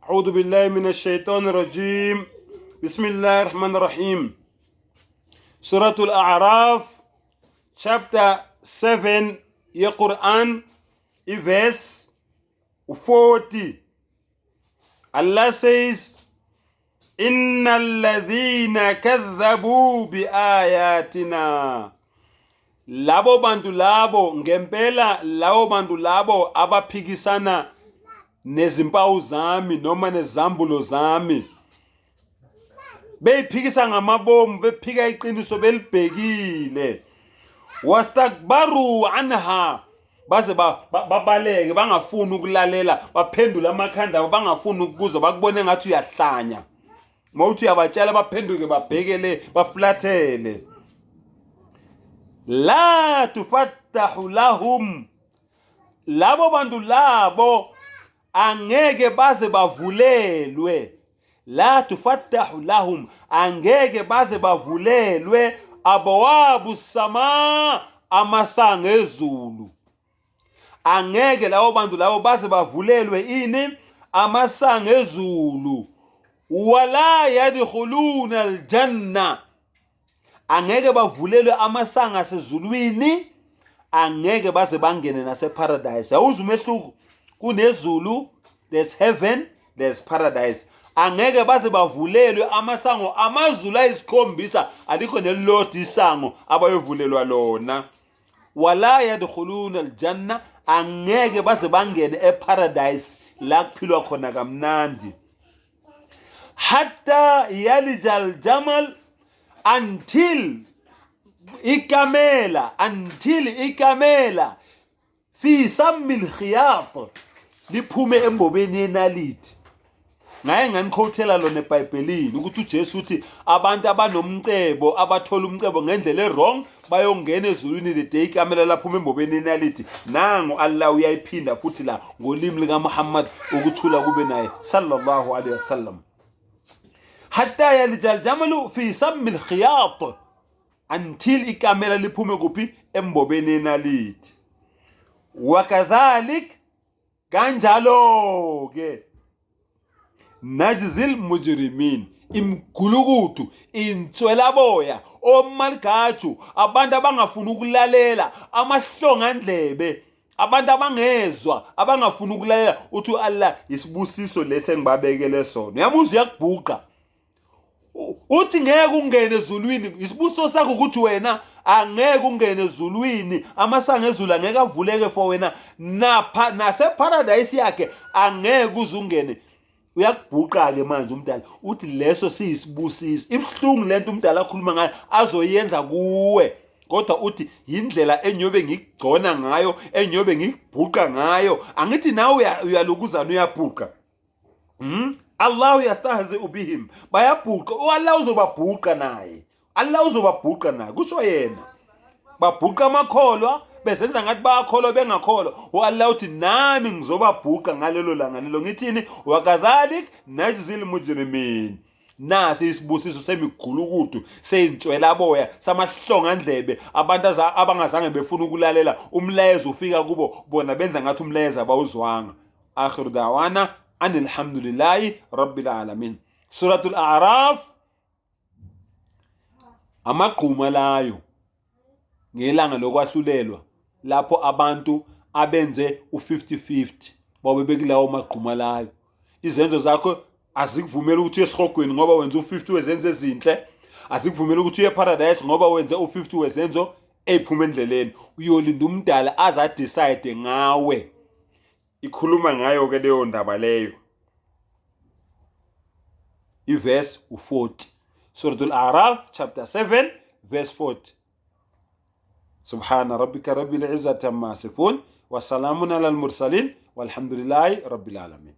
أعوذ بالله من الشيطان الرجيم بسم الله الرحمن الرحيم سورة الأعراف chapter 7 yeQuran iverse 40. Allah says, Innal ladhina kadhabu biayatina. Labo bantu labo ngempela labo bantu labo abaphikisana nezimpawu zami noma nezambulo zami beyiphikisa ngamabomu bephika iqiniso belibhekile wastakbaru anha baze babaleke bangafuni ukulalela baphendule amakhanda abo bangafuni ukuzwa bakubone ngathi uyahlanya uma uthi uyabatshela baphenduke babhekele bafulathele la tufattahu lahum labo bantu labo angeke baze bavulelwe la tufattahu lahum angeke baze bavulelwe abawabu sama amasango ezulu angeke labo bantu labo baze bavulelwe ini amasango ezulu wala yadkhuluna aljanna angeke bavulelwe amasango asezulwini angeke baze bangene naseparadise awuzwa umehluko kunezulu there's heaven there's paradise angeke baze bavulelwe amasango amazulu ayisikhombisa alikho nelilodwa isango abayovulelwa lona wala yadkhuluna aljanna angeke baze bangene eparadise la kuphilwa khona kamnandi hatta yalija aljamal until ikamela until ikamela fi sammi alkhiyat liphume embobeni yenaliti ngaye nganikhowuthela lona ebhayibhelini ukuthi uJesu uthi abantu abanomcebo abathola umcebo ngendlela e-wrong bayongena ezulwini the day ikamela laphuma embobeni yenaliti nangu Allah uyayiphinda futhi la ngolimi likaMuhammad ukuthula kube naye sallallahu alaihi wasallam hatta yalija aljamalu fi sammi alkhiyat until ikamela liphume kuphi embobeni yenaliti wakadhalik kanjalo-ke najzil mujrimin imigulukudu inswelaboya omaligaju abantu abangafuni ukulalela amahlongandlebe abantu abangezwa abangafuni ukulalela uthi u-Allah isibusiso lesi engibabekele sona uyamuzwa uyakubhuqa uthi ngeke ungene ezulwini isibusiso sakho ukuthi wena angeke ungene ezulwini amasango ezulu angeke avuleke for wena napha naseparadise yakhe angeke uze ungene uyakubhuqa-ke manje umdala uthi leso siyisibusiso ibuhlungu lento umdala akhuluma ngayo azoyenza kuwe kodwa uthi yindlela engiyobe ngikugcona ngayo engiyobe ngikubhuqa ngayo angithi nawe uyalukuzana uyabhuqa Hmm? Allah yastahzi'u bihim. Bayabhuqa. U-Allah uzobabhuqa naye. Allah uzobabhuqa naye. Kusho yena. Babhuqa amakholwa bezenza ngathi bayakholwa bengakholwa. U-Allah uthi nami ngizobabhuqa ngalelo langa lelo. Ngithini? Wakadhalik najzil mujrimin. Nasi isibusiso semigulukudu seyintshwelaboya samahlongandlebe abantu abangazange befuna ukulalela umlayezo ufika kubo bona benza ngathi umlayezo abawuzwanga. Akhiru da'wana anilhamdulillahi rabbil alamin. Suratul A'raf amagquma layo ngelanga lokwahlulelwa lapho abantu abenze u-50-50 babe bekulawo magquma layo izenzo zakho azikuvumeli ukuthi uye esihogweni ngoba wenze u-50 wezenzo ezinhle azikuvumeli ukuthi uye eparadise ngoba wenze u-50 wezenzo ey'phuma endleleni uyolinda umdala aze adecide ngawe ikhuluma ngayo ke leyo ndaba leyo iverse u-40 Suratul A'raf chapter 7 verse 40 Subhana rabbika rabbil izzati amma yasifun wa salamun alal mursalin walhamdulillahi rabbil alamin.